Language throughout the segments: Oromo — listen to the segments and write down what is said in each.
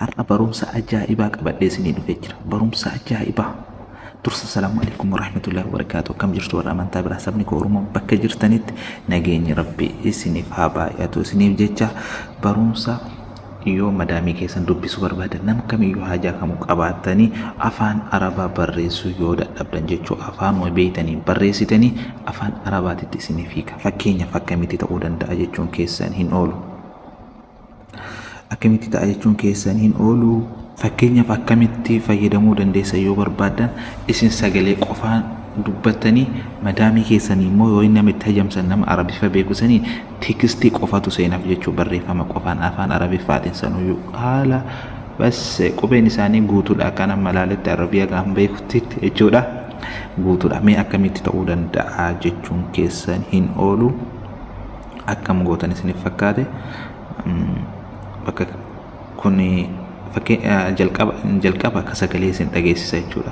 Har'a barumsa ajaa'ibaa qabadhee isinii dhufee jira. Barumsa ajaa'ibaa. Dursa salaamu alaikum warahmatullahi wabarakaatu. Akkam jirtu warra amantaa biraa sabni koo Oromoo bakka jirtanitti nageenyi Rabbi isiniif haa baay'atu isiniif jecha barumsa yoo madaamii keessan dubbisuu barbaadan nama kamiyyuu haajaa kamuu qabaattanii afaan arabaa barreessuu yoo dadhabdan jechuu afaanuma beeytanii barreessitanii afaan arabaatitti isiniif hiika. Fakkeenyaaf akkamitti ta'uu danda'a jechuun keessan hin oolu. Akkamitti ta'a jechuun keessan hin oolu. Fakkeenyaaf akkamitti fayyadamuu dandeessan yoo barbaaddan isin sagalee qofaan dubbattanii madaamii keessanii immoo yoo inni nama itti hajamsan nama Arabiffa beeku sanii teekstii qofatu seenaaf jechuu barreeffama qofaan afaan Arabiffaatiin sanuyyuu haala bas qubeen isaanii guutuudha akka nama laaletti Arabiyaa gaan beekutti jechuudha guutuudha mee akkamitti ta'uu danda'a jechuun keessan hin oolu. Akkam gootan isiniif fakkaate bakka kun jalqaba jalqaba akka sagalee isin dhageessisa jechuudha.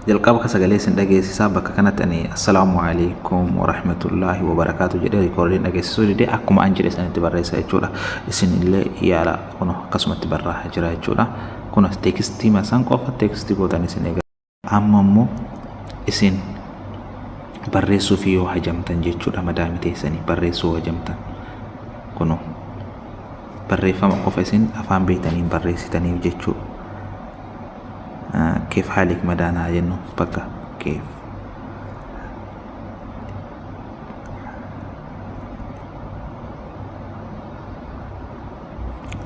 Jalqaba akka sagalee isin dhageessisaa bakka kanatti ani assalaamu alaikum warahmatullaahi wabarakaatu jedhee rikoordiin dhageessisuu didee akkuma an jedhe sanitti barreessa jechuudha. Isin illee yaala kun akkasumatti barraa jira jechuudha. Kun teekstii masaan qofa teekstii gootan isin eega. Amma immoo isin barreessuuf yoo hajamtan jechuudha madaamii teessanii barreessuu hajamtan kunoo barreeffama qofa isin afaan beektaniin barreessitaniif jechuudha. Keef haaliik madaanaa jennu bakka keef.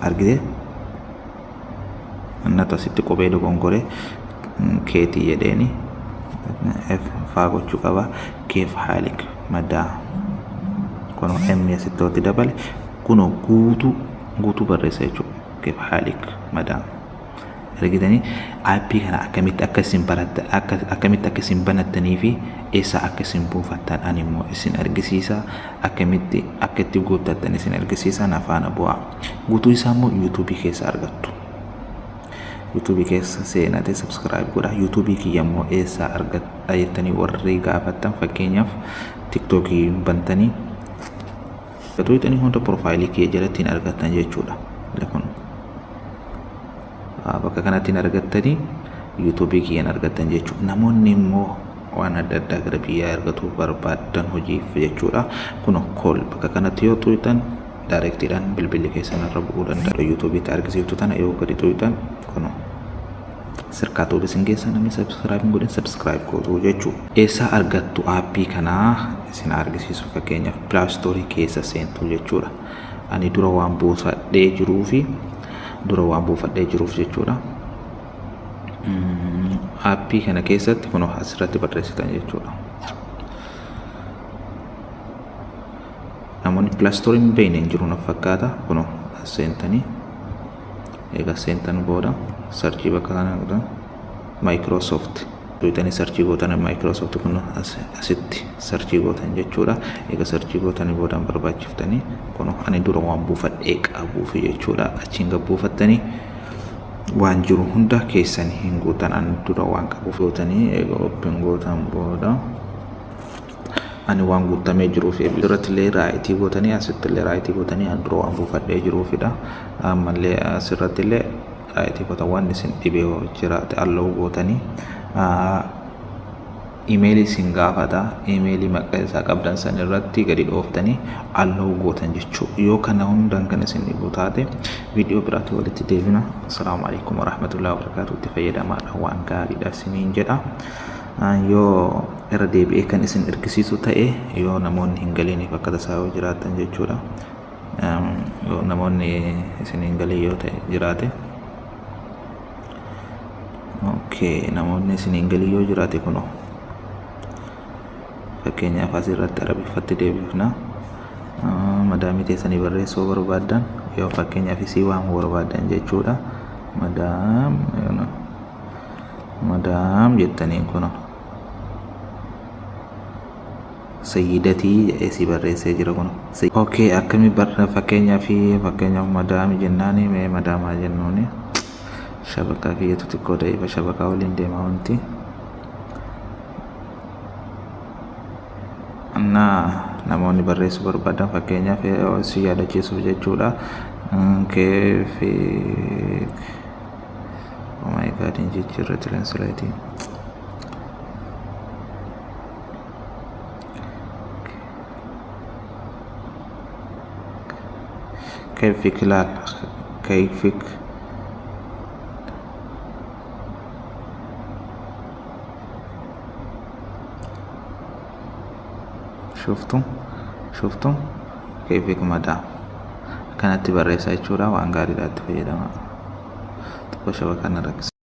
Argitee? Annatu asitti qubee dogongore keetii jedheeni F faa gochuu qaba. Keef haalik madaa kunoo M asitti walitti dabale kunoo guutuu guutuu barreessa jechuudha. Keef haalik madaa argitanii aappii kana akkamitti akka isin baratta akka akkamitti akka isin banattanii fi eessaa akka isin buufattan ani immoo isin argisiisa akkamitti akka itti guuttattan isin argisiisa na faana bu'aa. Guutuu isaa immoo YouTube keessa argattu. YouTube keessa seenatee subscribe godha. YouTube kiyya immoo eessaa argatta jettanii warri gaafattan fakkeenyaaf TikTok bantanii tuqxanii hunda profaayilii kiyya jalatti hin argattan jechuudha. Kun bakka kanatti hin argattanii YouTube kiyya hin argattan jechuudha. Namoonni immoo waan adda addaa gara biyyaa ergatuu barbaaddan hojiif jechuudha. Kun kool bakka kanatti yoo tuqxan daayirektiidhaan bilbilli keessan irra bu'uu danda'a. YouTubetti argisiiftu tana yoo gadi tuqxan kun sirkaa tuubi isin keessa namni subscribe hin godhin subscribe gootu jechuudha. Eessaa argattu aappii kanaa isin argisiisu fakkeenyaaf Play Store keessa seentu jechuudha. Ani dura waan buufadhee jiruu fi dura waan buufadhee jiruuf jechuudha. Aappii kana keessatti kun asirratti barreessitan jechuudha. Namoonni Play Store hin beekne hin jiru na fakkaata. Kunoo as seentanii egaa seentan booda sarchii bakka kana Microsoft tuqxanii sarchii gootan Microsoft kun asitti sarchii gootan jechuudha. Egaa sarchii gootanii boodaan barbaachiftanii kun ani dura waan buufadhee qabuuf jechuudha. Achiin gad buufattanii waan jiru hunda keessan hin guutan ani dura waan qabuuf gootanii egaa open gootan booda ani waan guutamee jiruuf irratti illee raayitii gootanii asitti illee raayitii gootanii ani dura waan buufadhee jiruufidha. Ammallee asirratti illee raayitii gootan waan isin dhibee jiraate allow gootanii imeelii isin gaafata imeelii maqaa isaa qabdan san irratti gadi dhooftanii allow gootan jechuu yoo kana hundaan kan isin dhibu taate viidiyoo biraatti walitti deebina. Assalaamu alaikum warahmatullahi wabarakatuh. Itti fayyadamaadha waan gaariidha isiniin jedha. Yoo irra deebi'ee kan isin ergisiisu ta'e yoo namoonni hin galiiniif akka tasaa yoo jiraatan jechuudha. Yoo namoonni isin hin galin yoo ta'e jiraate. Okay, namoonni isin hin galin yoo jiraate kunoo fakkeenyaaf asirratti arabiffatti deebifna. Madaamii teessanii barreessuu barbaaddan yoo fakkeenyaaf isii waamuu barbaaddan jechuudha. Madaam madaam jettaniin kunoo sayyidatii jedhee si barreessee jira kun. Okay, akkami barra fakkeenyaaf fakkeenyaaf madaami jennaani mee madaamaa jennuuni shabakaa kiyyatu xiqqoo da'iifa shabakaa waliin deema wanti. Annaa namoonni barreessuu barbaadan fakkeenyaaf si yaadachiisuuf jechuudha. Keefi Barbaadeen jijjiirra translate. كيفك laal كيفك شفتم شفتم كيفك مدام akkanatti barreessaa jechuudha. Waan gaariidha, itti fayyadamaa. Xiqqoo shabakaan na rakkisa.